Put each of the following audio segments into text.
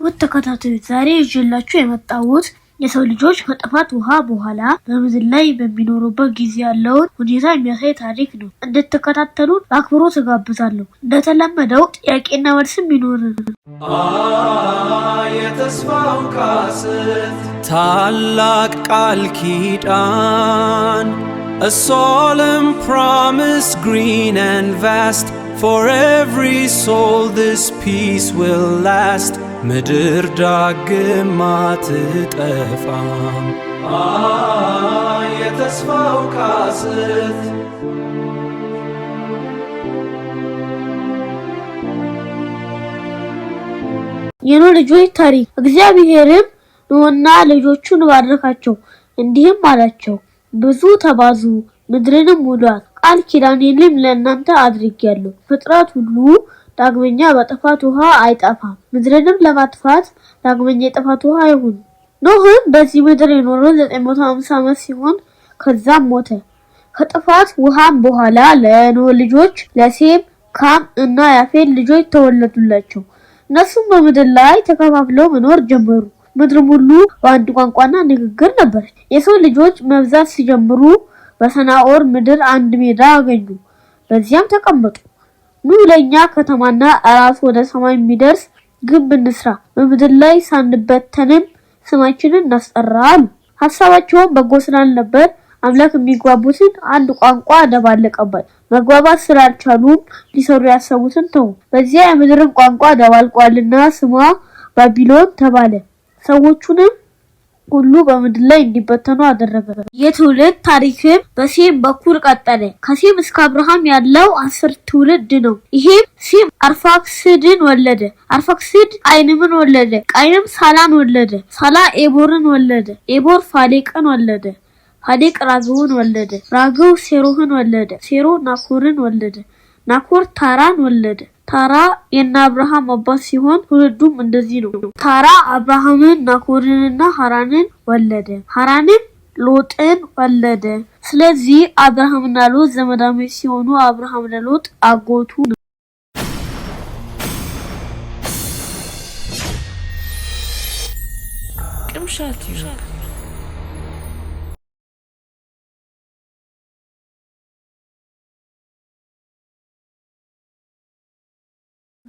ውድ ተከታታዮች፣ ዛሬ ይዤላችሁ የመጣሁት የሰው ልጆች ከጥፋት ውሃ በኋላ በምድር ላይ በሚኖሩበት ጊዜ ያለውን ሁኔታ የሚያሳይ ታሪክ ነው። እንድትከታተሉን በአክብሮት እጋብዛለሁ። እንደተለመደው ጥያቄና መልስም ይኖረናል። የተስፋው ቃስት ታላቅ ቃል ኪዳን፣ A solemn promise, green and vast. For every soul this peace will last. ምድር ዳግም አትጠፋም። የተስፋው ቃስት። የኖህ ልጆች ታሪክ። እግዚአብሔርም ኖህና ልጆቹን ባረካቸው፣ እንዲህም አላቸው፦ ብዙ ተባዙ፣ ምድርንም ሙሏት። ቃል ኪዳኔንም ለእናንተ አድርጌአለሁ። ፍጥረት ሁሉ ዳግመኛ በጥፋት ውሃ አይጠፋም፣ ምድርንም ለማጥፋት ዳግመኛ የጥፋት ውሃ አይሆንም። ኖህም በዚህ ምድር የኖረው 950 ዓመት ሲሆን ከዛም ሞተ። ከጥፋት ውሃም በኋላ ለኖህ ልጆች ለሴም፣ ካም እና ያፌት ልጆች ተወለዱላቸው። እነሱም በምድር ላይ ተከፋፍለው መኖር ጀመሩ። ምድርም ሁሉ በአንድ ቋንቋና ንግግር ነበረች። የሰው ልጆች መብዛት ሲጀምሩ በሰናዖር ምድር አንድ ሜዳ አገኙ። በዚያም ተቀመጡ። ኑ ለኛ ከተማና ራሱ ወደ ሰማይ የሚደርስ ግንብ እንስራ፣ በምድር ላይ ሳንበተንም ስማችንን እናስጠራ አሉ። ሀሳባቸውም በጎ ስላልነበር አምላክ የሚግባቡትን አንድ ቋንቋ ደባለቀባቸው። መግባባት ስላልቻሉም ሊሰሩ ያሰቡትን ተዉ። በዚያ የምድርን ቋንቋ ደባልቋልና ስሟ ባቢሎን ተባለ። ሰዎቹንም ሁሉ በምድር ላይ እንዲበተኑ አደረገ። የትውልድ ታሪክም በሴም በኩል ቀጠለ። ከሴም እስከ አብርሃም ያለው 10 ትውልድ ነው። ይሄም ሴም አርፋክስድን ወለደ። አርፋክስድ ቃይንምን ወለደ። ቃይንም ሳላን ወለደ። ሳላ ኤቦርን ወለደ። ኤቦር ፋሌቅን ወለደ። ፋሌቅ ራግውን ወለደ። ራግው ሴሮህን ወለደ። ሴሮህ ናኮርን ወለደ። ናኮር ታራን ወለደ። ታራ የነ አብርሃም አባት ሲሆን ትውልዱም እንደዚህ ነው። ታራ አብርሃምን፣ ናኮርንና ሀራንን ወለደ። ሀራንም ሎጥን ወለደ። ስለዚህ አብርሃምና ሎጥ ዘመዳሞች ሲሆኑ አብርሃም ለሎጥ አጎቱ ነው። ቅምሻ ቲዩብ።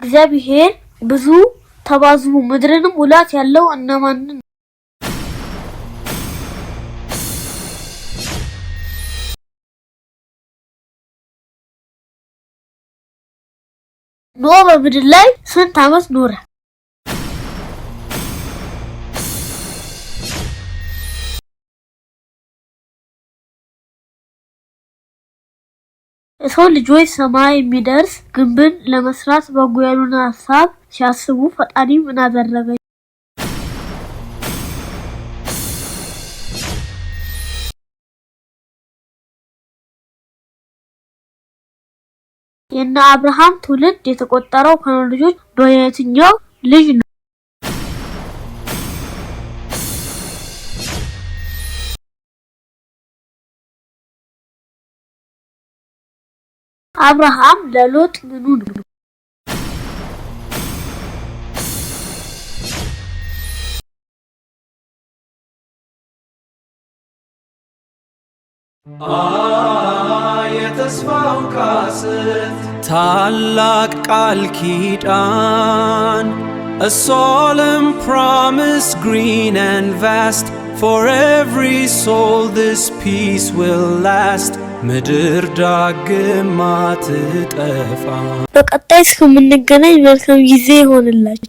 እግዚአብሔር ብዙ ተባዙ ምድርንም ሙላት ያለው እነማንን ነው? ኖህ በምድር ላይ ስንት ዓመት ኖረ? የሰው ልጆች ሰማይ የሚደርስ ግንብን ለመስራት በጎ ያልሆነ ሀሳብ ሲያስቡ ፈጣሪ ምን አደረገ? የእነ አብርሃም ትውልድ የተቆጠረው ከኖህ ልጆች በየትኛው ልጅ ነው? አብርሃም ለሎጥ ምኑ ነው? የተስፋው ቃስት ታላቅ ቃል ኪዳን፣ A solemn promise, green and vast. For every soul this peace will last. ምድር ዳግም አትጠፋም። በቀጣይ እስከምንገናኝ መልካም ጊዜ ይሆንላችሁ።